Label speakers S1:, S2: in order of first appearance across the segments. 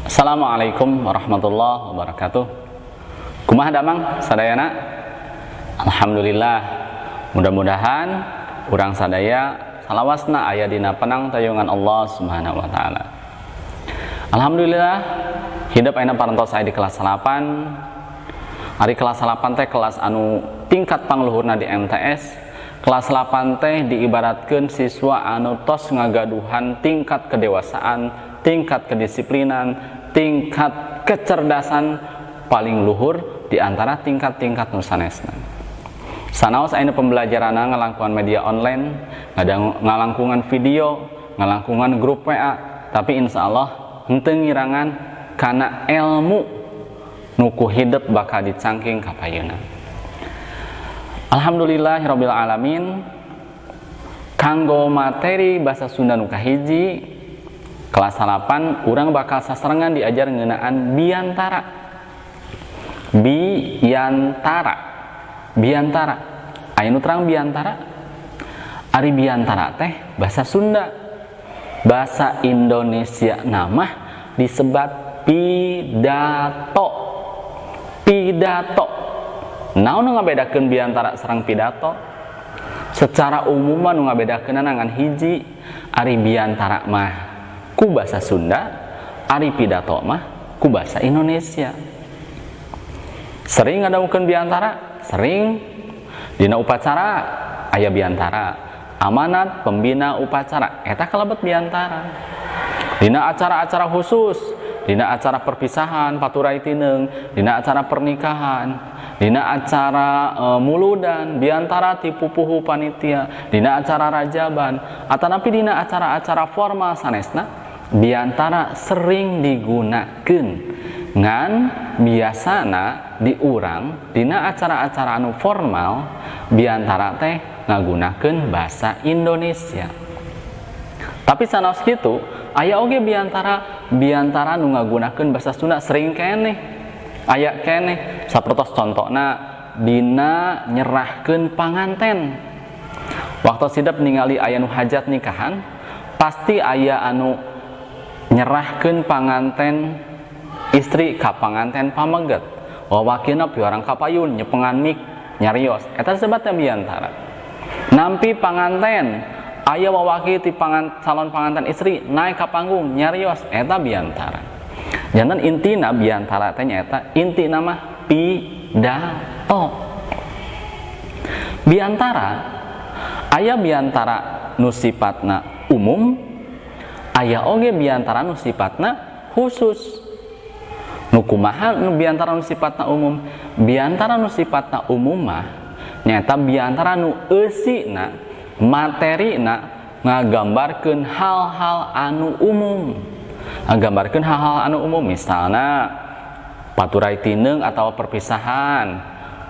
S1: Assalamualaikum warahmatullahi wabarakatuh. Kumaha damang sadayana? Alhamdulillah. Mudah-mudahan urang sadaya salawasna aya dina panangtayungan Allah Subhanahu wa taala. Alhamdulillah, hidep ayeuna parantos aya di kelas 8. Ari kelas 8 teh kelas anu tingkat pangluhurna di MTS. Kelas 8 teh diibaratkeun siswa anu tos ngagaduhan tingkat kedewasaan, tingkat kedisiplinan, tingkat kecerdasan paling luhur di antara tingkat-tingkat nu sanesna. Sanaos ayeuna pembelajaran ngalangkungan media online, ngalangkungan video, ngalangkungan grup WA, tapi insya Allah henteu ngirangan kana ilmu nu ku hidep bakal dicangking kapayuna. Alhamdulillahirabbil alamin. Kanggo materi bahasa Sunda nu kahiji kelas 8, urang bakal sasarengan diajar ngeunaan biantara. Biantara. Biantara. Aya nu terang biantara? Ari biantara teh bahasa Sunda. Bahasa Indonesia nama disebat pidato. Pidato. Naon nu ngabedakeun biantara sareng pidato? Secara umum mah nu ngabedakeun ngan hiji, ari biantara mah ku bahasa Sunda, ari pidato mah ku bahasa Indonesia. Sering ngadangukeun biantara? Sering. Dina upacara aya biantara. Amanat pembina upacara eta kalebet biantara. Dina acara-acara khusus, dina acara perpisahan paturai tineung, dina acara pernikahan, dina acara muludan, biantara ti pupuhu panitia, dina acara rajaban, atanapi dina acara-acara formal sanesna, biantara sering digunakan. Ngan biasana di urang dina acara-acara anu formal biantara teh ngagunakeun bahasa Indonesia. Tapi sanaos kitu, aya oge biantara biantara nu ngagunakeun bahasa Sunda, sering keneh, aya keneh. Sapertos contona dina nyerahkeun panganten. Waktu hidep ningali aya nu hajat nikahan, pasti aya anu nyerahkeun panganten istri ka panganten pameget. Wawakina piwarang kapayun nyepengan mik nyarios, eta disebutna biantara. Nampi panganten, aya wawaki ti calon panganten istri naik ka panggung nyarios, eta biantara. Janten intina biantara teh nyaeta intina mah pidato. Biantara aya biantara nu sifatna umum, aya oge biantara nu sifatna khusus. Nu kumaha nu biantara nu sifatna umum? Biantara nu sifatna umum mah nyaeta biantara nu eusina, materina ngagambarkeun hal-hal anu umum. Ngagambarkeun hal-hal anu umum, misalna paturai tineung atau perpisahan,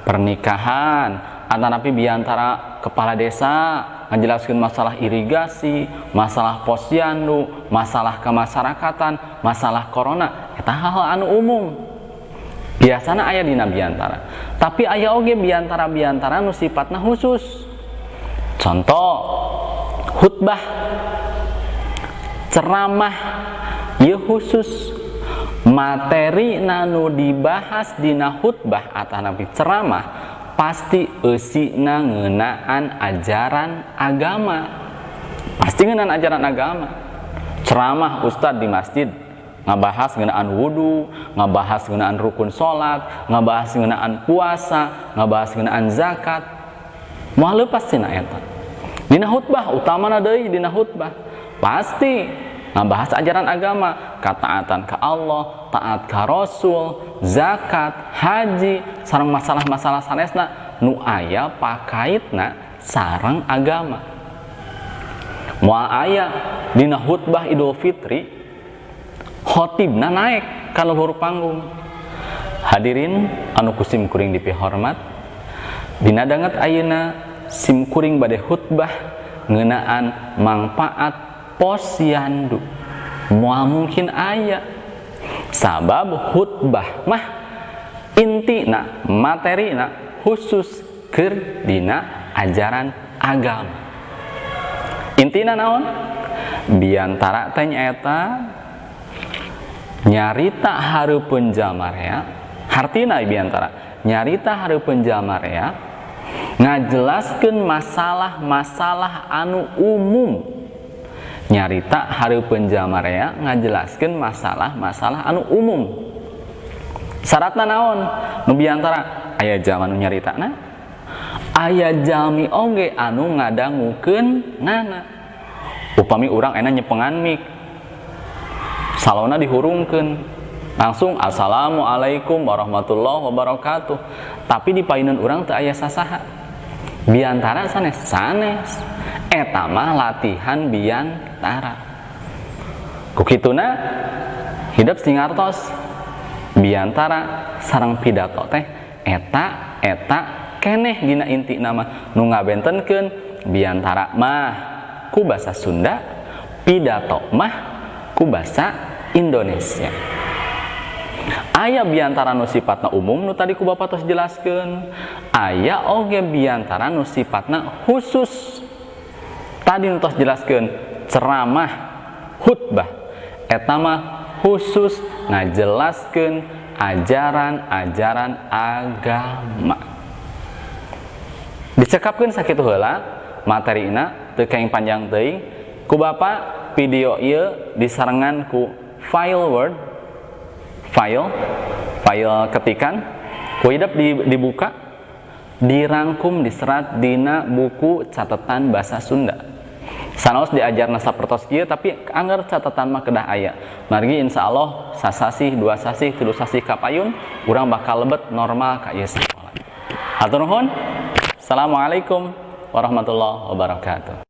S1: pernikahan, atanapi biantara kepala desa ngajelaskeun masalah irigasi, masalah posyandu, masalah kemasyarakatan, masalah corona, eta hal-hal anu umum. Biasana aya dina biantara. Tapi aya oge biantara-biantara nu sifatna khusus. Contoh khutbah, ceramah, ieu khusus. Materi nu dibahas dina khutbah atanapi ceramah pasti eusina ngeunaan ajaran agama. Pasti ngeunaan ajaran agama. Ceramah ustad di masjid ngabahas ngeunaan wudu, ngabahas ngeunaan rukun salat, ngabahas ngeunaan puasa, ngabahas ngeunaan zakat. Moal leupas tina eta. Dina khutbah utamana deui, dina khutbah pasti ngabahas ajaran agama, kataatan ka Allah, taat ka Rasul, zakat, haji, sareng masalah-masalah sanesna nu aya pakaitna sareng agama. Moal aya dina khutbah Idul Fitri khotibna naik ka luhur panggung. Hadirin anu ku sim kuring dipihormat, dina danget ayeuna sim kuring bade khutbah ngeunaan mangpaat posyandu. Moal mungkin aya, sabab khutbah mah intina, materina khusus keur dina ajaran agama. Intina naon biantara teh? Nyaeta Nyarita hareupeun jalma rea, hartina biantara nyarita hareupeun jalma rea, ngajelaskeun masalah-masalah anu umum. Nyarita hareupeun jalma rea, ngajelaskeun masalah-masalah anu umum. Syaratna naon nu biantara? Aya jalma nu nyaritana, aya jalmi oge anu ngadangukeun. Nana upami urang enak nyepengan mik, salona dihurungkeun, langsung "Assalamualaikum warahmatullahi wabarakatuh", tapi di payunan urang teu aya sasaha, biantara sanes? Sanes. Eta mah latihan biantara. Ku kituna hidep sing ngartos biantara sareng pidato teh eta eta keneh. Dina inti nama nu ngabentenkeun, biantara mah ku bahasa Sunda, pidato mah ku bahasa Indonesia. Aya biantara nu sifatna umum, nu tadi ku Bapak tos jelaskeun. Aya oge biantara nu sifatna khusus, tadi nu tos jelaskeun, ceramah, khutbah, eta mah khusus ngajelaskeun ajaran-ajaran agama. Dicekapkeun sakitu heula materina, teu kenging panjang teuing. Ku Bapak video ieu disarengan ku file Word, file file ketikan, ku hidep dibuka, dirangkum, diserat dina buku catatan bahasa Sunda. Sanaos diajarna sapertos kieu, tapi angger catatan mah kedah aya. Margi insya Allah sasasih, 2 sasih, 3 sasih kapayun urang bakal lebet normal ka ieu sekolah. Hatur nuhun. Assalamualaikum warahmatullahi wabarakatuh.